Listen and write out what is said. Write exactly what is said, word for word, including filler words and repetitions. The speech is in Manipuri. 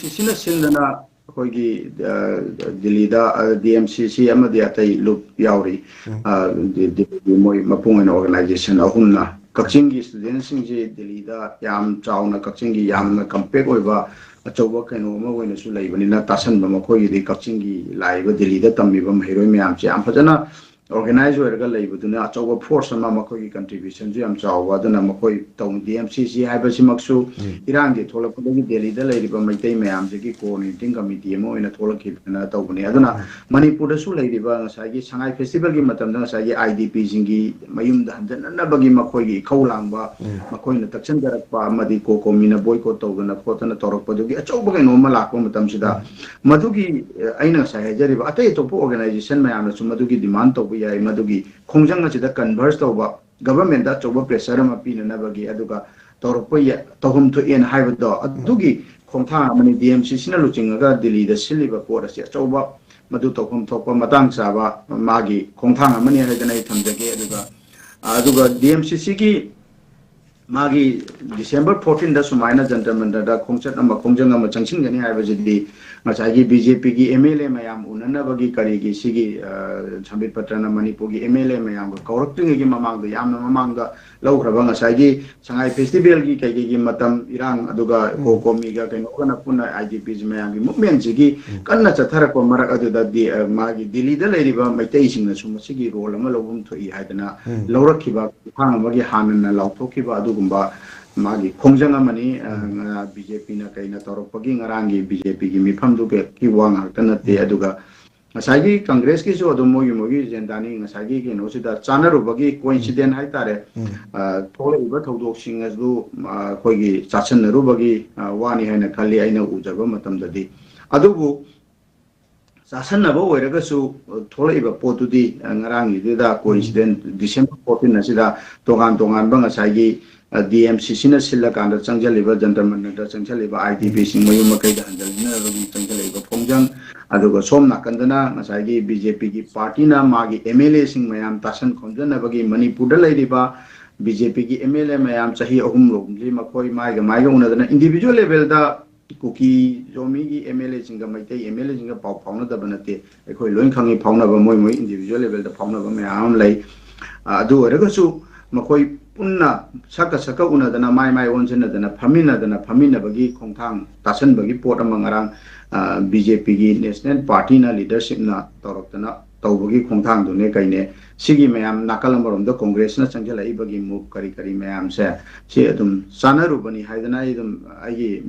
ꯁꯤꯅ ꯁꯤꯟꯗꯅ ꯑꯩꯈꯣꯏꯒꯤ, ꯑ, ꯗꯤꯜꯂꯤꯗ, ꯑ, ꯗꯤ ꯑꯦꯝ ꯁꯤ ꯁꯤ ꯑꯃꯗꯤ ꯑꯇꯩ ꯂꯨꯞ ꯌꯥꯎꯔꯤ꯫ ꯎꯝ꯫ ꯑ, ꯗꯤ-, ꯗꯤꯜꯂꯤꯒꯤ ꯃꯣꯏ ꯃꯄꯨꯡ ꯑꯣꯏꯅ organization ꯑꯍꯨꯝꯅ ꯀꯛꯆꯤꯡꯒꯤ studentꯁꯤꯡꯁꯤ ꯗꯤꯜꯂꯤꯗ ꯌꯥꯝ ꯆꯥꯎꯅ, ꯀꯛꯆꯤꯡꯒꯤ ꯌꯥꯝꯅ compact ꯑꯣꯏꯕ ꯑꯆꯧꯕ ꯀꯩꯅꯣ ꯑꯃ ꯑꯣꯏꯅꯁꯨ ꯂꯩꯕꯅꯤꯅ, ꯇꯥꯁꯟꯕ ꯃꯈꯣꯏꯒꯤꯗꯤ ꯀꯛꯆꯤꯡꯒꯤ ꯂꯥꯛꯏꯕ ꯗꯤꯜꯂꯤꯗ ꯇꯝꯃꯤꯕ ꯃꯍꯩꯔꯣꯏ ꯃꯌꯥꯝꯁꯦ ꯌꯥꯝ ꯐꯖꯅ organize ꯑꯣꯏꯔꯒ ꯂꯩꯕꯗꯨꯅ ꯑꯆꯧꯕ force ꯑꯃ, ꯃꯈꯣꯏꯒꯤ contributionꯁꯨ ꯌꯥꯝ ꯆꯥꯎꯕ꯫ ꯑꯗꯨꯅ ꯃꯈꯣꯏ ꯇꯧ-, ꯗꯤ ꯑꯦꯝ ꯁꯤ ꯁꯤ ꯍꯥꯏꯕꯁꯤꯃꯛꯁꯨ ꯎꯝ꯫ ꯏꯔꯥꯡꯒꯤ ꯊꯣꯛꯂꯛꯄꯗꯒꯤ ꯗꯦꯜꯂꯤꯗ ꯂꯩꯔꯤꯕ ꯃꯩꯇꯩ ꯃꯌꯥꯝꯁꯤꯒꯤ coordinating committee ꯑꯃ ꯑꯣꯏꯅ ꯊꯣꯛꯂꯛꯈꯤꯕꯅ ꯇꯧꯕꯅꯤ꯫ ꯑꯗꯨꯅ ꯎꯝ꯫ ꯃꯅꯤꯄꯨꯔꯗꯁꯨ ꯂꯩꯔꯤꯕ ꯉꯁꯥꯏꯒꯤ ꯁꯉꯥꯏ festivalꯒꯤ ꯃꯇꯝꯗ ꯉꯁꯥꯏꯒꯤ I D Pꯁꯤꯡꯒꯤ ꯃꯌꯨꯝꯗ ꯍꯟꯖꯟꯅꯅꯕꯒꯤ ꯃꯈꯣꯏꯒꯤ ꯏꯈꯧ ꯂꯥꯡꯕ, ꯎꯝ꯫ ꯃꯈꯣꯏꯅ ꯇꯛꯁꯤꯟꯖꯔꯛꯄ ꯑꯃꯗꯤ ꯀꯣꯀꯣꯃꯤꯅ boycott ꯇꯧꯗꯅ ꯈꯣꯠꯇꯅ ꯇꯧꯔꯛꯄꯗꯨꯒꯤ ꯑꯆꯧꯕ ꯀꯩꯅꯣ ꯑꯃ ꯂꯥꯛꯄ ꯃꯇꯝꯁꯤꯗ, ꯎꯝ꯫ ꯃꯗꯨꯒꯤ, ꯑ, ꯑꯩꯅ ꯉꯁꯥꯏ ꯍꯥꯏꯖꯔꯤꯕ ꯑꯇꯩ ꯑꯇꯣꯞꯄ organization ꯃꯌꯥꯝꯅꯁꯨ ꯃꯗꯨꯒꯤ demand ꯇꯧꯕ ꯌꯥꯏ, ꯃꯗꯨꯒꯤ ꯈꯣꯡꯖꯪ ꯑꯁꯤꯗ converse ꯇꯧꯕ, governmentꯗ ꯑꯆꯧꯕ pressure ꯑꯃ ꯄꯤꯅꯅꯕꯒꯤ, ꯑꯗꯨꯒ ꯇꯧꯔꯛꯄ ꯌꯥ-, ꯇꯧꯐꯝ ꯊꯣꯛꯑꯦꯅ ꯍꯥꯏꯕꯗꯣ, ꯑꯗꯨꯒꯤ ꯈꯣꯡꯊꯥꯡ ꯑꯃꯅꯤ꯫ D M C Cꯅ ꯂꯨꯆꯤꯡꯉꯒ ꯗꯤꯜꯂꯤꯗ ꯁꯤꯜꯂꯤꯕ ꯄꯣꯠ ꯑꯁꯤ ꯑꯆꯧꯕ, ꯃꯗꯨ ꯇꯧꯐꯝ ꯊꯣꯛꯄ ꯃꯇꯥꯡ ꯆꯥꯕ ꯃꯥꯒꯤ ꯈꯣꯡꯊꯥꯡ ꯑꯃꯅꯤ ꯍꯥꯏꯗꯅ ꯑꯩ ꯊꯝꯖꯒꯦ꯫ ꯑꯗꯨꯒ, ꯑꯗꯨꯒ D M C Cꯒꯤ ꯃꯥꯒꯤ December fourteenꯗ ꯁꯨꯃꯥꯏꯅ ꯖꯟꯇꯔ ꯃꯟꯇꯔꯗ ꯈꯣꯡꯆꯠ ꯑꯃ, ꯈꯣꯡꯖꯪ ꯑꯃ ꯆꯪꯁꯤꯟꯒꯅꯤ ꯍꯥꯏꯕꯁꯤꯗꯤ ꯉꯁꯥꯏꯒꯤ B J Pꯒꯤ M L A ꯃꯌꯥꯝ ꯎꯅꯅꯕꯒꯤ ꯀꯔꯤꯒꯤ ꯁꯤꯒꯤ, ꯑ, ꯁꯝꯕꯤꯠ ꯄꯇ꯭ꯔꯅ ꯃꯅꯤꯄꯨꯔꯒꯤ M L A ꯃꯌꯥꯝꯒ ꯀꯧꯔꯛꯇ꯭ꯔꯤꯉꯩꯒꯤ ꯃꯃꯥꯡꯗ, ꯌꯥꯝꯅ ꯃꯃꯥꯡꯗ ꯂꯧꯈ꯭ꯔꯕ ꯉꯁꯥꯏꯒꯤ ꯁꯉꯥꯏ festivalꯒꯤ ꯀꯩꯀꯩꯒꯤ ꯃꯇꯝ, ꯏꯔꯥꯡ, ꯑꯗꯨꯒ ꯎꯝ꯫ ꯀꯣꯀꯣꯃꯤꯒ ꯀꯩꯅꯣꯒꯅ ꯄꯨꯟꯅ I D Ps ꯃꯌꯥꯝꯒꯤ movementꯁꯤꯒꯤ ꯎꯝ꯫ ꯀꯟꯅ ꯆꯠꯊꯔꯛꯄ ꯃꯔꯛ ꯑꯗꯨꯗꯗꯤ, ꯑ, ꯃꯥꯒꯤ ꯗꯤꯜꯂꯤꯗ ꯂꯩꯔꯤꯕ ꯃꯩꯇꯩꯁꯤꯡꯅꯁꯨ ꯃꯁꯤꯒꯤ role ꯑꯃ ꯂꯧꯐꯝ ꯊꯣꯛꯏ ꯍꯥꯏꯗꯅ ꯎꯝ꯫ ꯂꯧꯔꯛꯈꯤꯕ ꯈꯣꯡꯊꯥꯡ ꯑꯃꯒꯤ ꯍꯥꯟꯅꯅ ꯂꯥꯎꯊꯣꯛꯈꯤꯕ ꯑꯗꯨꯒꯨꯝꯕ ꯃꯥꯒꯤ ꯈꯣꯡꯖꯪ ꯑꯃꯅꯤ꯫ ꯑ, ꯎꯝ꯫ ꯉ-, B J Pꯅ ꯀꯩꯅ ꯇꯧꯔꯛꯄꯒꯤ ꯉꯔꯥꯡꯒꯤ B J Pꯒꯤ ꯃꯤꯐꯝꯗꯨꯒꯤ ꯋꯥ ꯉꯥꯛꯇ ꯅꯠꯇꯦ꯫ ꯎꯝ꯫ ꯑꯗꯨꯒ ꯉꯁꯥꯏꯒꯤ Congressꯀꯤꯁꯨ ꯑꯗꯨꯝ ꯃꯣꯏꯒꯤ, ꯃꯣꯏꯒꯤ agendaꯅꯤ꯫ ꯉꯁꯥꯏꯒꯤ ꯀꯩꯅꯣꯁꯤꯗ ꯆꯥꯟꯅꯔꯨꯕꯒꯤ coincidence ꯎꯝ꯫ ꯍꯥꯏꯇꯥꯔꯦ꯫ ꯎꯝ꯫ ꯑ, ꯊꯣꯛꯂꯛꯏꯕ ꯊꯧꯗꯣꯛꯁꯤꯡ ꯑꯗꯨ, ꯑ, ꯑꯩꯈꯣꯏꯒꯤ ꯆꯥꯁꯤꯟꯅꯔꯨꯕꯒꯤ, ꯑ, ꯋꯥꯅꯤ ꯍꯥꯏꯅ ꯈꯜꯂꯤ ꯑꯩꯅ ꯎꯖꯕ ꯃꯇꯝꯗꯗꯤ꯫ ꯑꯗꯨꯕꯨ ꯆꯥꯁꯟꯅꯕ ꯑꯣꯏꯔꯒꯁꯨ, ꯑ, ꯊꯣꯛꯂꯛꯏꯕ ꯄꯣꯠꯇꯨꯗꯤ, ꯑ, ꯉꯔꯥꯡꯒꯤꯗꯨꯗ ꯎꯝ꯫ Coincidence December fourteen ꯑꯁꯤꯗ ꯇꯣꯉꯥꯟ ꯇꯣꯉꯥꯟꯕ ꯉꯁꯥꯏꯒꯤ, ꯑ, D M C Cꯅ ꯁꯤꯜꯂꯀꯥꯟꯗ ꯆꯪꯁꯤꯜꯂꯤꯕ Jantar ꯃꯟꯇꯔꯗ ꯆꯪꯁꯤꯜꯂꯤꯕ um. I D Pꯁꯤꯡ ꯃꯌꯨꯝ ꯃꯀꯩꯗ ꯍꯟꯖꯤꯟꯅꯕꯒꯤ ꯆꯪꯁꯤꯜꯂꯛꯏꯕ ꯈꯣꯡꯖꯪ, ꯑꯗꯨꯒ ꯁꯣꯝ ꯅꯥꯀꯟꯗꯅ ꯉꯁꯥꯏꯒꯤ B J Pꯒꯤ partyꯅ ꯃꯥꯒꯤ M L Aꯁꯤꯡ ꯃꯌꯥꯝ ꯇꯥꯁꯟ ꯈꯣꯝꯖꯟꯅꯕꯒꯤ ꯃꯅꯤꯄꯨꯔꯗ ꯂꯩꯔꯤꯕ B J Pꯒꯤ M L A ꯃꯌꯥꯝ ꯆꯍꯤ ꯑꯍꯨꯝ ꯂꯣꯝꯁꯤ ꯃꯈꯣꯏ ꯃꯥꯏꯒ ꯃꯥꯏꯒ ꯎꯅꯗꯅ individual levelꯗ ꯀꯨꯀꯤ ꯖꯣꯃꯤꯒꯤ ꯑꯦꯝ ꯑꯦꯜ ꯑꯦꯁꯤꯡꯒ ꯃꯩꯇꯩ ꯑꯦꯝ ꯑꯦꯜ ꯑꯦꯁꯤꯡꯒ ꯄꯥꯎ ꯐꯥꯎꯅꯗꯕ ꯅꯠꯇꯦ꯫ ꯑꯩꯈꯣꯏ ꯂꯣꯏ ꯈꯪꯉꯤ, ꯐꯥꯎꯅꯕ, ꯃꯣꯏ ꯃꯣꯏ ꯏꯟꯗꯤꯕꯤꯖꯨꯋꯦꯜ ꯂꯦꯚꯦꯜꯗ ꯐꯥꯎꯅꯕ ꯃꯌꯥꯝ ꯑꯃ ꯂꯩ꯫ ꯑ, ꯑꯗꯨ ꯑꯣꯏꯔꯒꯁꯨ ꯃꯈꯣꯏ ꯄꯨꯟꯅ ꯁꯛꯀ ꯁꯛꯀ ꯎꯅꯗꯅ, ꯃꯥꯏ ꯃꯥꯏ ꯑꯣꯟꯁꯤꯟꯅꯗꯅ, ꯐꯝꯃꯤꯟꯅꯗꯅ, ꯐꯝꯃꯤꯟꯅꯕꯒꯤ ꯈꯣꯡꯊꯥꯡ ꯇꯥꯁꯟꯕꯒꯤ ꯄꯣꯠ ꯑꯃ ꯉꯔꯥꯡ ꯕꯤ ꯖꯦ ꯄꯤꯒꯤ ꯅꯦꯁꯅꯦꯜ ꯄꯥꯔꯇꯤꯅ, ꯂꯤꯗꯔꯁꯤꯞꯅ ꯇꯧꯔꯛꯇꯅ ꯇꯧꯕꯒꯤ ꯈꯣꯡꯊꯥꯡꯗꯨꯅꯦ ꯀꯩꯅꯦ꯫ ꯁꯤꯒꯤ ꯃꯌꯥꯝ ꯅꯥꯀꯜ ꯑꯃꯔꯣꯝꯗ ꯀꯣꯡꯒ꯭ꯔꯦꯁꯅ ꯆꯪꯁꯤꯜꯂꯛꯏꯕꯒꯤ ꯃꯨꯞ ꯀꯔꯤ ꯀꯔꯤ ꯃꯌꯥꯝꯁꯦ, ꯁꯤ ꯑꯗꯨꯝ ꯆꯥꯟꯅꯔꯨꯕꯅꯤ ꯍꯥꯏꯗꯅ ꯑꯩ ꯑꯗꯨꯝ ꯑꯩꯒꯤ